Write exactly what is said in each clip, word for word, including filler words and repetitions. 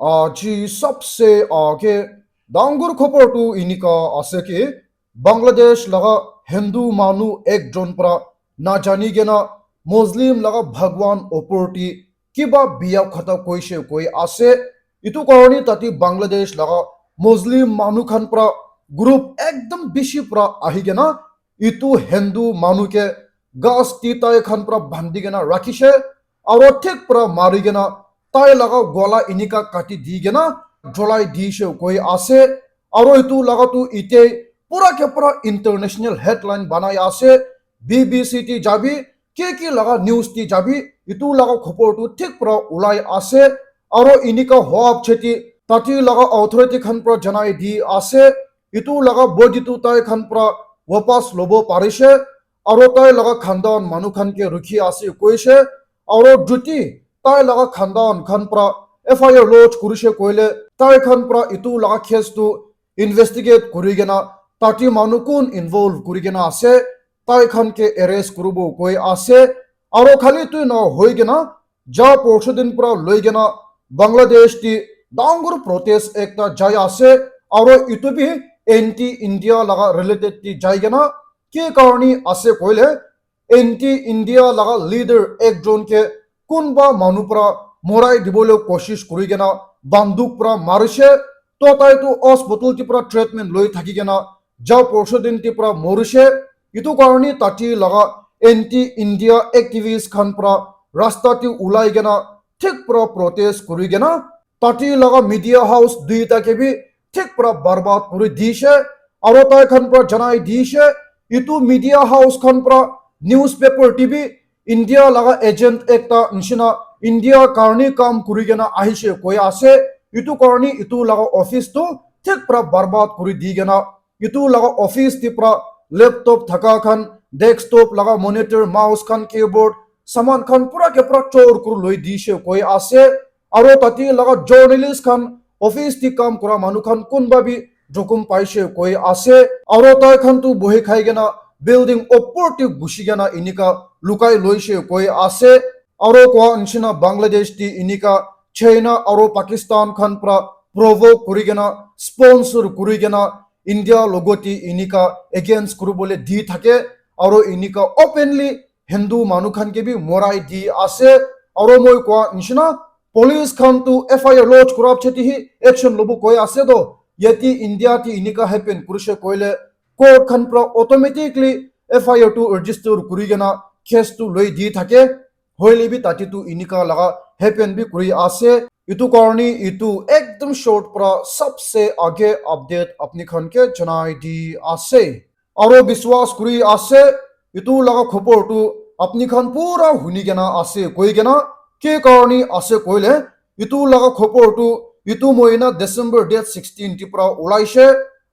Aji sabse aage dangor khobor tu enika ase ki Bangladesh laga Hindu manu ekjon para najani kena Muslim laga Bhagwan opor te kiba biya khata koishe koi ase. Itu karone tate Bangladesh laga Muslim manu khan para group ekdom bishi para ahi kena itu Hindu manu ke gas ti tai khan para bandi kena rakhishe, aro thik para mari kena tai laga gola enika kati di kena jolai dishe koi ase. Aro itu laga tu ite pura ke pura international headline banai ase. B B C ti jabi, ki ki laga news ti jabi, itu laga khobor tu thik para ulai ase. Aro enika hoap cheti tati laga authority khan para janai di ase. Itu laga body tu tai khan para wapas lobo parishe. Aro tai laga khandan manu khan ke rukhi ase koishe. Aro juti tai laga khandan khan para F I R lodge kurishe koile tai khan para itu laga case tu investigate kuri kena tati manu kun involve kuri kena ase, tai khan ke arrest kuribo koi ase. Aro khali tu na hoi kena ja porsho din para loi kena Bangladesh ti dangor protest ekta jai ase, aro itu bi anti India laga related ti jai kena ki karone ase koile anti India laga leader ekjon ke kunba manu para morai dibole koshish kuri kena banduk para marishe. To tai tu hospital ti para treatment loi thaki kena ja porsho din ti para morishe. Itu karone tati laga anti India activist khan para rasta ti ulai kena thik para protest kuri kena tati laga media house duita ke bi thik para barbad kuri dishe. Aro tai khan para janai dishe itu media house khan para newspaper ti bi India laga agent ekta nishina India karone kam kuri kena ahishe koi ase. Itu karone itu laga office tu thik para barbad kuri di kena itu laga office ti para laptop thaka khan, desktop laga monitor, mouse khan, keyboard, saman khan pura ke pura chor kuri loi dishe koi ase. Aro tati laga journalist khan, office ti kam kura manu khan kunba bi jokhom paishe koi ase. Aro tai khan tu bohi khai kena building opor ti gushi kena enika lukai loishe koi ase. Aro koa nishina Bangladesh ti enika China aro Pakistan khan para provoke kuri kena, sponsor kuri kena India logoti enika against kuribole di thake, aro enika openly Hindu manu khan ke bi morai di ase. Aro moi koa nishina police khan tu F I R lodge kura cheti hi action lobo koi ase to. Yati India ti enika happen kurishe koile court khan para automatically F I R tu register kuri kena case tu loi di thake. Hoile bi tati tu enika laga happen bi kuri ase. Itu karone itu ekdom short para sabse aage update apni khan ke janai di ase. Aro biswas kuri ase, itu laga khobor tu apni khan pura huni kena ase koi kena, ki karone ase koile, itu laga khobor tu itu mohina December date sixteen ti para ulaishe,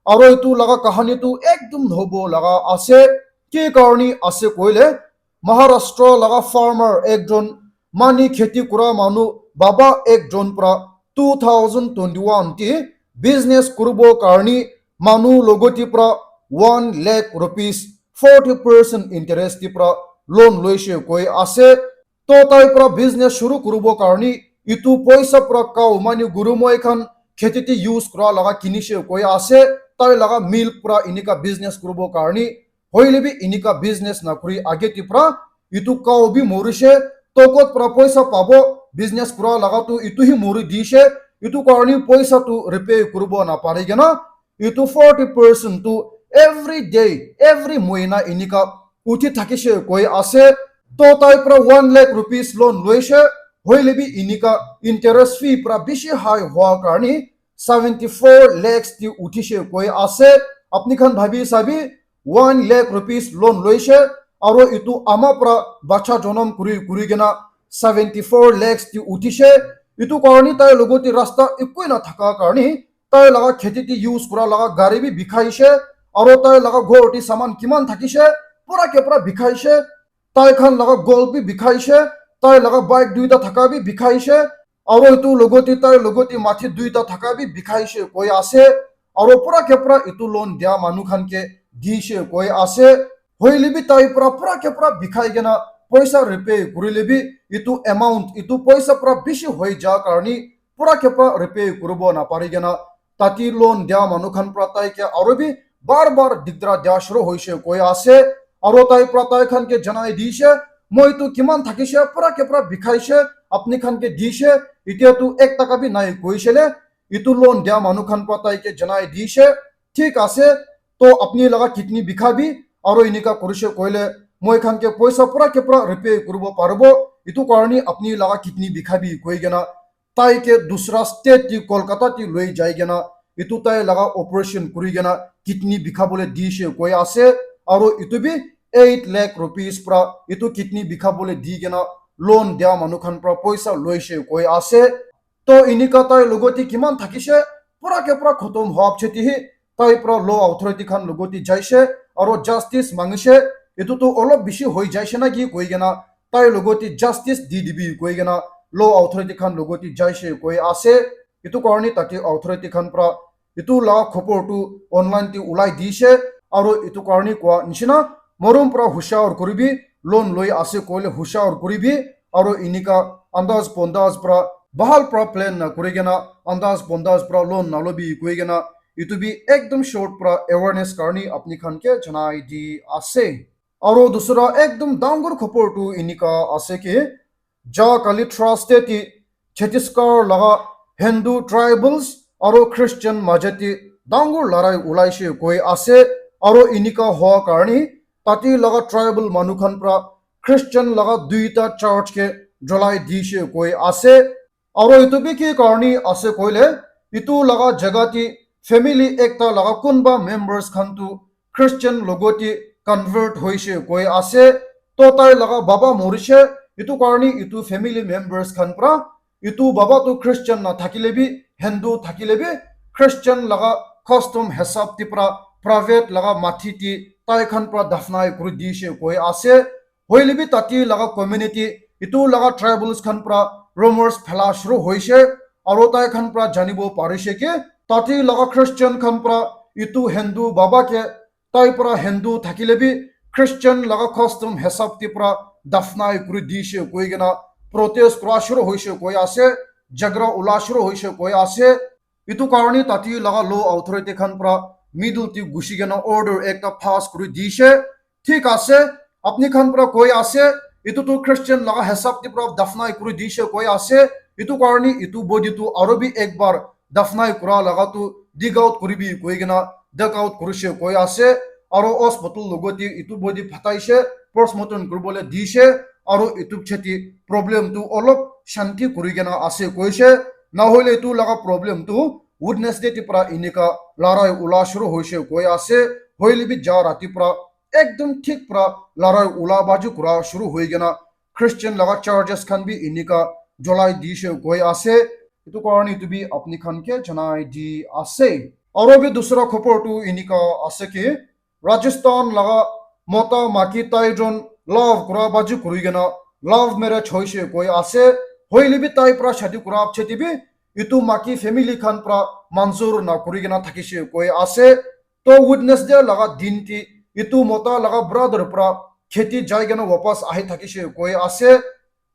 aro itu laga kahani tu ekdom hobo laga ase, ki karone ase koile, Maharashtra laga farmer ekjon mani kheti kura manu baba ekjon para two thousand twenty-one ti business kuribo karni manu logoti para one lakh rupees forty percent interest ti para loan loishe koi ase. To tai para business shuru kuribo karni itu poisa para cow mani guru moi khan kheti ti use kura laga kinishe koi ase. Tai laga milk para inika business kuribo karni Hoile bi inika business nakuri age ti pra itu cow bi morishe, tokot pra poisa pabo, business kura laga tu itu hi mori dishe, itu karni poisa tu repay kuribo napari kena, itu forty percent tu every day, every moina inika uthi thakishe koi ase, to tai pra one lakh rupees loan loishe, hoile bi inika interest fee pra bishi high hoa karni, seventy four lakhs ti uthishe koi ase. Apni khan bhabi sabi, one lakh rupees loan loishe, aro itu ama pra bacha jonam kuri, kuri kena seventy four lakhs ti uthishe. Itu karni tai logoti rasta ekoi na thaka karni, tai laga kheti ti use kura laga gari bi bikhaishe, aro tai laga ghor ti saman kiman thakishe, pura ke pura bikhaishe. Tai khan laga gold bi bikhaishe, tai laga bike duita thaka bi bikhaishe, aro itu logoti tai logoti mathi duita thaka bi bikhaishe koi ase, aro pura ke pura itu loan dia manu khan ke dishe koi ase, hoile bi tai pura, pura ke pura bikhai kena poisa repay kurile bi itu amount, itu poisa pura bishi hoi ja karni pura ke pura repay kuribo napari kena, tati loan dia manu khan pra tai ke aro bi bar bar digdara dia shuru hoise koi ase. Aro tai pra tai khan ke janai dise, "Moi tu kiman thakise, pura ke pura bikhaise, apni khan ke dise, itia tu ek taka bi nai," koise le, itu loan dia manu khan pra tai ke janai dise, "Thik ase, to apni laga kidney bikhabi, aro inika korise koile, moi khan ke poisa pura ke pura repay kuribo paribo, itu karni apni laga kidney bikhabi," koi kena, tai ke dusra state ti Kolkata ti loi jai kena, itu tai laga operation kuri kena kidney bikhabole dise koi ase, aro itu bi eight lakh rupees pra itu kidney bikhabole di kena loan dia manu khan pra poisa loise koi ase. To inika tai logoti kiman thakise, pura ke pura khotom hoa pichete hi tai pra law authority khan logoti jaise, aro justice mangise, itu tu olop bishi hoi jaise na ki koi kena, tai logoti justice di dibi koi kena law authority khan logoti jaise koi ase. Itu karni tate authority khan pra itu la khopor tu online te ulai dise, aro itu karni koa nishina morom pra hushar kuribi, loan loi ase koile hushar kuribi, aro inika andaz pondaz pra bahal pra plan na kuri kena, andaz pondaz pra loan nalobi koi kena, itu bi ekdom short pra awareness karni apni khan ke janai di ase. Aro dusra ekdom dangor khopor tu inika ase ki, ja kali Thursday ti Chhattisgarh laga Hindu tribals aro Christian majati dangor larai ulaise koi ase, aro inika hoa karni tati laga tribal manu khan pra Christian laga duita church ke jolai dise koi ase. Aro itu bi ki karni ase koile, itu laga jaga ti family ekta laga kunba members khan tu Christian logoti convert hoise koi ase. To tai laga baba morise, itu karni itu family members khan pra itu baba tu Christian na thakile bi, Hindu thakile bi, Christian laga custom hisab ti pra private laga mathi ti tai khan pra dafnai kuri dise koi ase. Hoile bi tati laga community, itu laga tribals khan pra rumors phala shuru hoise, aro tai khan pra janibo parise ki tati laga Christian khan pra itu Hindu baba ke tai pra Hindu thakile bi Christian laga custom hisab ti pra dafnai kuri dise koi kena protest kura shuru hoise koi ase, jagra ula shuru hoise koi ase. Itu karni tati laga law authority khan pra middle ti gushi kena order ekta pass kuri dise. Thik ase, apni khan pra koi ase, itu tu Christian laga hisab ti pra dafnai kuri dise koi ase. Itu karni itu body tu aro bi ekbar dafnai kura laga tu dig out kuribi koi kena dig out kurise koi ase. Aro hospital logoti itu body phataise, postmortem kuribole dise, aro itu cheti problem tu olop shanti kuri kena ase koise. Nahoile itu laga problem tu Wednesday ti pra inika larai ula shuru hoise koi ase. Hoile bi ja rati pra ekdom thik pra larai ula baju kura shuru hoi kena Christian laga churches khan bi inika jolai dise koi ase. Itu karni itu bi apni khan ke janai di ase. Aro bi dusra khopor tu inika ase ki, Rajasthan laga mota maki tai jon love kura baju kuri kena love marriage hoise koi ase. Hoile bi tai pra shadi kura cheti bi itu maki family khan pra manzur na kuri kena thakise koi ase. To Wednesday laga din ti itu mota laga brother pra kheti jai kena wapas ahi thakise koi ase.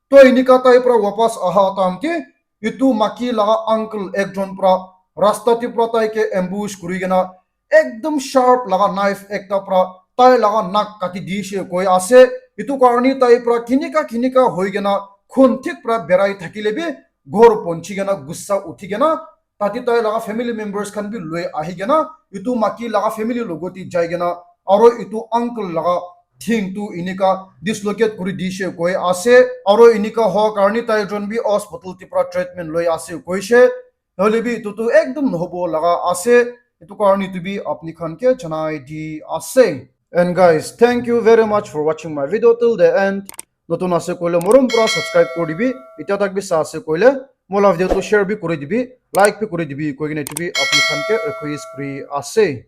To inika tai pra wapas aha time ti itu maki laga uncle ekjon pra rasta ti pra tai ke ambush kuri kena ekdom sharp laga knife ekta pra tai laga nak kati dise koi ase. Itu karni tai pra kinika kinika hoi kena khun thik pra berai thakile bi ghor ponchi kena gussa uthi kena tati tai laga family members khan bi loi ahi kena itu maki laga family logoti jai kena aro itu uncle laga thing tu inika dislocate kuri dise koi ase, aro inika hoa karni tai jon bi hospital ti pra treatment loi ase koise. Hoile bi itu tu ekdom nohobo laga ase, itu karni itu bi apni khan ke janai di ase. And guys, thank you very much for watching my video till the end. Notun ase koile morom pura subscribe kuri dibi, itya tak bi sa ase koile mola video tu share bi kuri dibi, like bi kuri dibi koi kena itu bi apni khan ke request kuri ase.